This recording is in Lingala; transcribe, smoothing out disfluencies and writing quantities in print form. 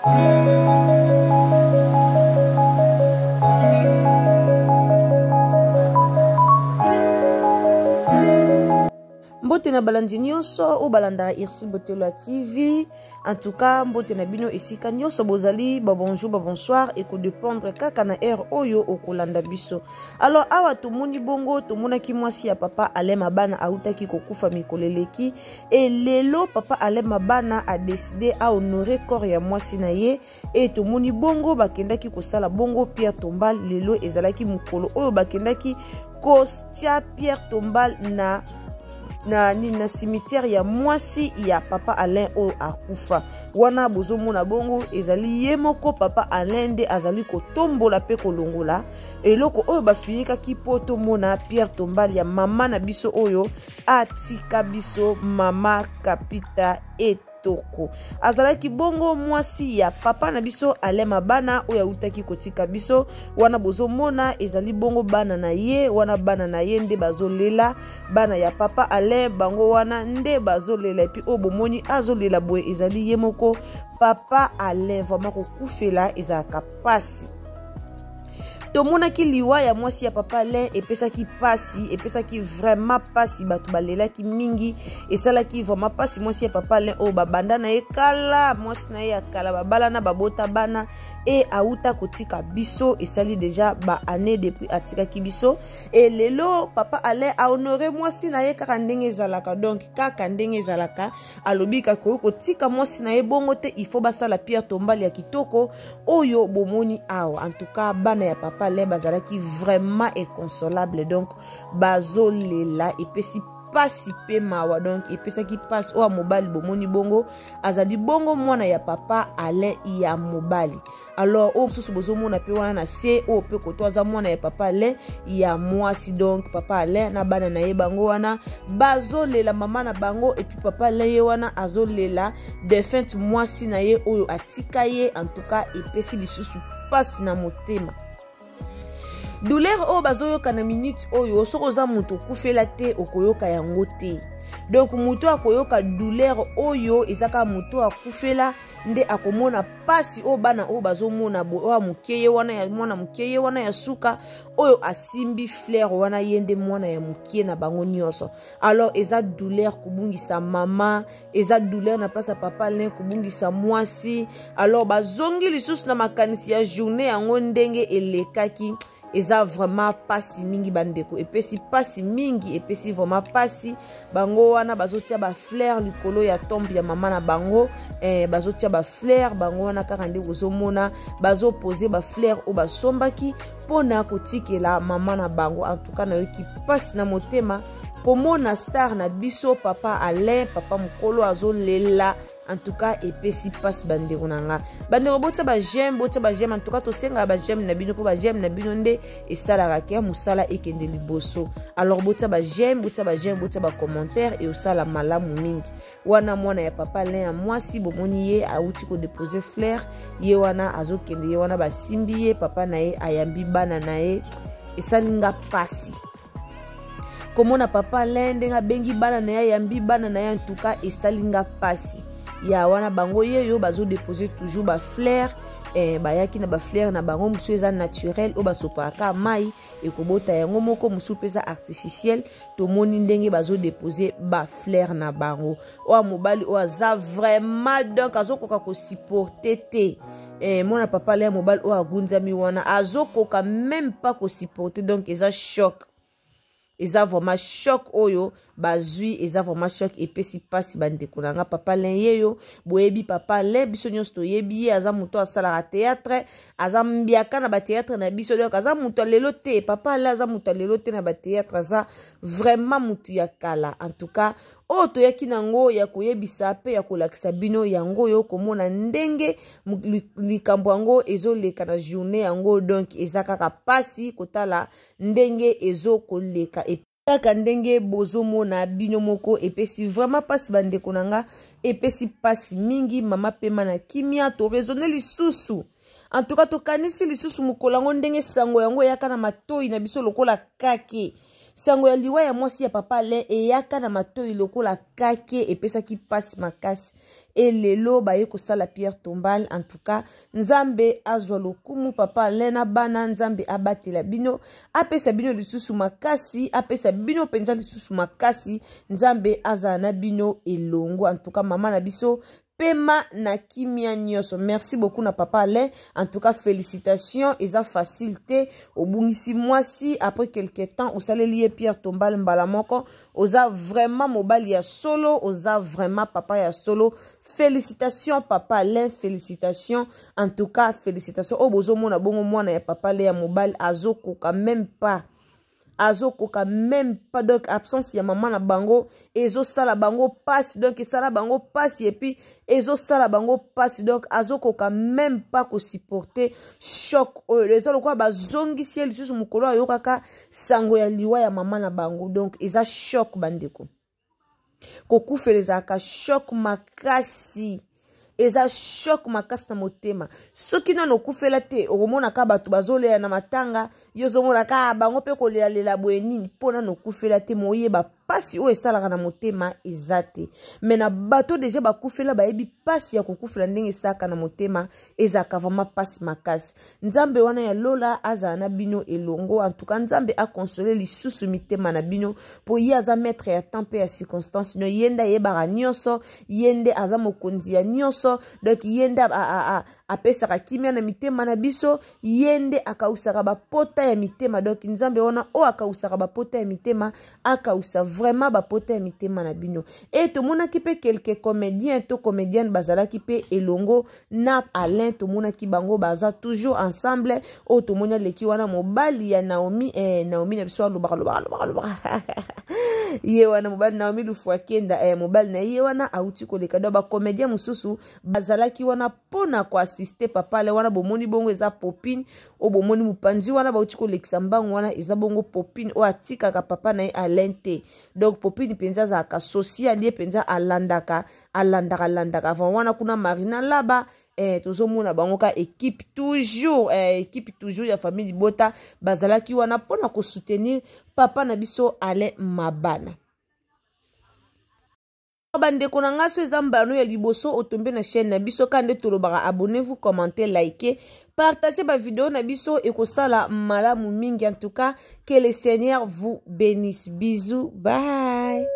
Mbote na balandi nyonso oyo balandaka Ursule Botelo ya TV. En tout cas, mbote na bino esika nyonso bozali, ba bonjour, ba bonsoir, ekodépendre kaka na heure oyo okolanda biso. Alors awa tomoni bongo, tomonaki mwasi ya papa Alain Mabana autaki kokufa mikolo eleki, et lelo papa Alain Mabana a décidé à honorer corps ya mwasi na ye, et tomoni bongo bakendaki kosala bongo pierre tombale. Lelo ezalaki mokolo oyo bakendaki kotia pierre tombale na na nini, na cimetière ya mwasi ya papa Alain oyo akufa. Wana bozomona bongo ezali ye moko papa Alain nde azali kotombola pe kolongola eloko oyo bafinikaki po tomona pierre tombale ya mama na biso oyo atika biso, mama Kapita Etoko. Azalaki bongo mwasi ya papa na biso Alain Mabana oyo autaki kotika biso. Wana bozomona ezali bongo bana na ye, wana bana na ye nde bazolela, bana ya papa Alain bango wana nde bazolela. Epi oyo bomoni azolela boye ezali ye moko papa Alain. Vraiment kokufela ezalaka pasi. Tomonaki liwa ya mwasi ya papa Alain epesaki pasi, epesaki vraiment pasi, bato balelaki mingi, esalaki vraiment pasi. Mwasi ya papa Alain oyo babanda na ye kala, mwasi na ye ya kala, babalana, babota bana, e auta kotika biso, esali deja ba année depuis atikaki biso. E lelo papa Alain a honoré mwasi na ye kaka ndenge ezalaka, donc kaka ndenge ezalaka, alobi kaka kotika mwasi na ye bongo te, il faut basala pierre tombale ya kitoko oyo bomoni awa. En tout cas bana ya papa Alain bazalaki vraiment inconsolable, donc bazolela, epesi pasi pe mawa, donc epesaki pasi. Oyo mobali bomoni bongo azali bongo mwana ya papa Alain ya mobali. Alors oyo mosusu bozomona pe wana na se, oyo pe koto aza mwana ya papa Alain ya mwasi. Donc papa Alain na bana na ye bango wana bazolela mama na bango, et puis papa Alain ye wana azolela défunte mwasi na ye oyo atika ye. En tout cas epesi lisusu pasi na motema. Douleur oyo bazoyoka na minute oyo, soki oza moto okufela te okoyoka yango te. Donc moto akoyoka douleur oyo eza kaka moto akufela nde akomona pasi oyo bana oyo bazomona boye. Oyo moke ye wana ya mwana moke ye wana ya suka oyo asimbi fleur wana, ye nde mwana ya moke na bango nyonso. Alors eza douleur kobungisa mama, eza douleur na place ya papa Alain kobungisa mwasi. Alors bazongi lisusu na makanisi ya journée yango ndenge elekaki, eza vraiment pasi mingi bandeko, epesi pasi mingi, epesi vraiment pasi. Bango wana bazotia ba fleur likolo ya tombe ya mama na bango, bazotia ba fleur bango wana kaka nde bozomona bazopose ba fleur oyo basombaki mpona kotikela mama na bango. En tout cas nayoki pasi na motema komona star na biso papa Alain, papa mokolo azolela. En tout cas epesi pasi bandeko na nga. Bandeko botia ba j'aime, botia ba j'aime. En tout cas tosengaka ba j'aime na bino, po ba j'aime na bino nde esalaka ke mosala ekende liboso. Alors botia ba j'aime, botia ba j'aime, botia ba commentaire e osala malamu mingi. Wana mwana ya papa Alain ya mwasi bomoni ye auti kodepose fleur, ye wana azokende, ye wana basimbi ye, papa na ye ayambi bana na ye. Esali nga pasi komona papa Alain ndenge abengi bana na ye, ayambi bana na ye. En tout cas esali nga pasi ya wana bango yeyo bazodepose toujours ba fleur. Bayaki na ba fleur na bango, mosusu eza naturel oyo basopaka mai ekobota yango moko, mosusu mpe eza artificiel. Tomoni ndenge bazodepose ba fleur na bango. Oyo mobali oyo aza vraiment donc azokoka kosupporte te. Mwana papa Alain mobali oyo agunzami wana azokoka même pas kosupporte, donc eza choc, eza vraiment choc oyo bazwi, eza vraiment choc, epesi pasi bandeko na nga. Papa Alain yeyo boyebi papa Alain, biso nyonso toyebi ye, aza moto asalaka théâtre, aza mbiaka na ba théâtre na biso, donc aza moto ya lelo te. Papa Alain aza moto ya lelo te na ba théâtre, aza vraiment moto ya kala. En tout cas oyo toyaki nango ya koyebisa pe ya kolakisa bino yango oyo komona ndenge likambo yango ezoleka na journée yango, donc eza kaka pasi kotala ndenge ezokoleka kaka ndenge bozomona bino moko, epesi vraiment pasi bandeko na nga, epesi pasi mingi. Mama pema na kimia, to raisonner lisusu. En tout cas tokanisi lisusu mokolo yango ndenge sango yango eyaka na matoi na biso lokola kake. Sango ya liwa ya mwasi ya papa Alain eyaka na matoi lokola kake, epesaki mpasi makasi. E lelo baye kosala pierre tombale. En tout cas, Nzambe azwa lokumu. Papa Alain na bana, Nzambe abatela bino, apesa bino lisusu makasi, apesa bino mpenza lisusu makasi. Nzambe azala na bino elongo. En tout cas, mama na biso pema na kimia nyonso. Merci beaucoup na papa Alain. En tout cas, félicitations. Eza facile te, obungisi mwasi, après quelque temps osaleli ye pierre tombale mbala moko. Oza vraiment mobali ya solo, oza vraiment papa ya solo. Félicitations papa Alain, félicitations. En tout cas, félicitations. Oyo bozomona bongo mwana ya papa Alain ya mobali azokoka même pas, azokoka même pas. Donc absence ya mama na bango ezosala bango pasi, donc esala bango pasi et puis ezosala bango pasi. Donc azokoka même pas kosupporter choc oyo. Eza lokola bazongisi ye lisusu mokolo ayokaka sango ya liwa ya mama na bango. Donc eza choc, bandeko. Kokufela ezalaka choc makasi, eza choc makasi na motema. Soki nano okufela te, okomona ka bato bazolela na matanga, yo ozomona ka bango mpe kolelalela boye nini, mpo nano okufela te, moyeba mpasi oyo esalaka na motema eza te. Me na bato deja bakufela, bayebi mpasi ya kokufela ndenge esalaka na motema. Ezalaka vraiment mpasi makasi. Nzambe wana ya lola azala na bino elongo. En tout cas, Nzambe akonsole lisusu mitema na bino, mpo ye aza maître ya temps mpe ya circonstance. No ye nde ayebaka nyonso, ye nde aza mokonzi ya nyonso. Donc ye nde apesaka kimia na mitema na biso, ye nde akausaka bapota ya mitema. Donc Nzambe wana oyo akausaka bapota ya mitema, akausa vraiment bapota ya mitema na bino. E tomonaki mpe quelques comédiens to comédienne bazalaki mpe elongo na Alain. Tomonaki bango baza toujours ensemble. Oyo tomoni aleki wana, mobali ya Naomi, Naomi na biso alobaka lobaka lobaka lobaka, ye wana mobali Naomi Lufuakenda, mobali na ye wana auti koleka. Donc bacomédien mosusu bazalaki wana mpona koassiste papa Alain. Wana bomoni bongo eza Popine. Oyo bomoni mopanzi wana bauti kolekisa mbangu wana, eza bongo Popine oyo atikaka papa na ye Alain te. Donc Popine mpenza azalaka social, ye mpenza alandaka, alandaka, alandaka avant wana. Kuna Marina Laba, tozomona bango ka équipe toujours, équipe toujours ya famille libota bazalaki wana mpona kosoutenir papa na biso Alain Mabana. Bandeko na ngai, so eza mbano ya liboso otombe na chaîne na biso, ka nde tolobaka: abonnez-vous, commentez, likez, partagez bavideo na biso, ekosala malamu mingi. En tout cas, que le Seigneur vous bénisse. Bisous, bye.